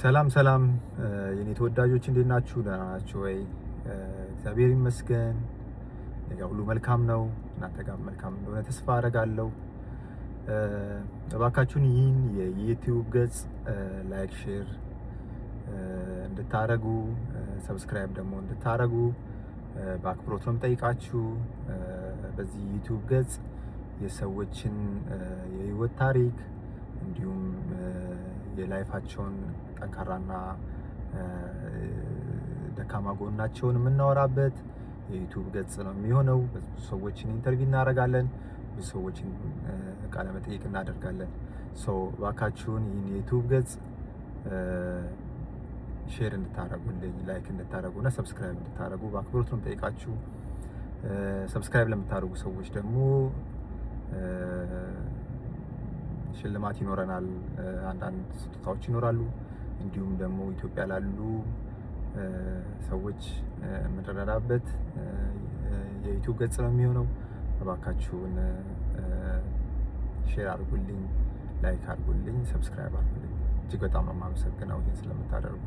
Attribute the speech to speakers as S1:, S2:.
S1: ሰላም ሰላም የኔ ተወዳጆች፣ እንዴት ናችሁ? ደህና ናችሁ ወይ? እግዚአብሔር ይመስገን፣ እኔ ጋር ሁሉ መልካም ነው። እናንተ ጋር መልካም እንደሆነ ተስፋ አደርጋለሁ። እባካችሁን ይህን የ YouTube ገጽ like፣ share እንድታረጉ፣ subscribe ደግሞ እንድታረጉ በአክብሮት ነው የምጠይቃችሁ። በዚህ YouTube ገጽ የሰዎችን የህይወት ታሪክ እንዲሁም የ life ኣቸውን ጠንካራና ደካማ ጎናቸውን የምናወራበት የ YouTube ገጽ ነው የሚሆነው። ብዙ ሰዎችን interview እናደርጋለን፣ ብዙ ሰዎችን ቃለ መጠይቅ እናደርጋለን። So እባካችሁን ይህን የ YouTube ገጽ share እንድታደርጉልኝ፣ like እንድታደርጉ እና subscribe እንድታደርጉ በአክብሮት ነው የምጠይቃችሁ። Subscribe ለምታደርጉ ሰዎች ደግሞ ሽልማት ይኖረናል፣ አንዳንድ ስጦታዎች ይኖራሉ። እንዲሁም ደግሞ ኢትዮጵያ ላሉ ሰዎች የምንረዳዳበት የ YouTube ገጽ ነው የሚሆነው። እባካችሁን share አድርጉልኝ፣ like አድርጉልኝ፣ subscribe አድርጉልኝ። እጅግ በጣም ነው የማመሰግነው ይህን ስለምታደርጉ።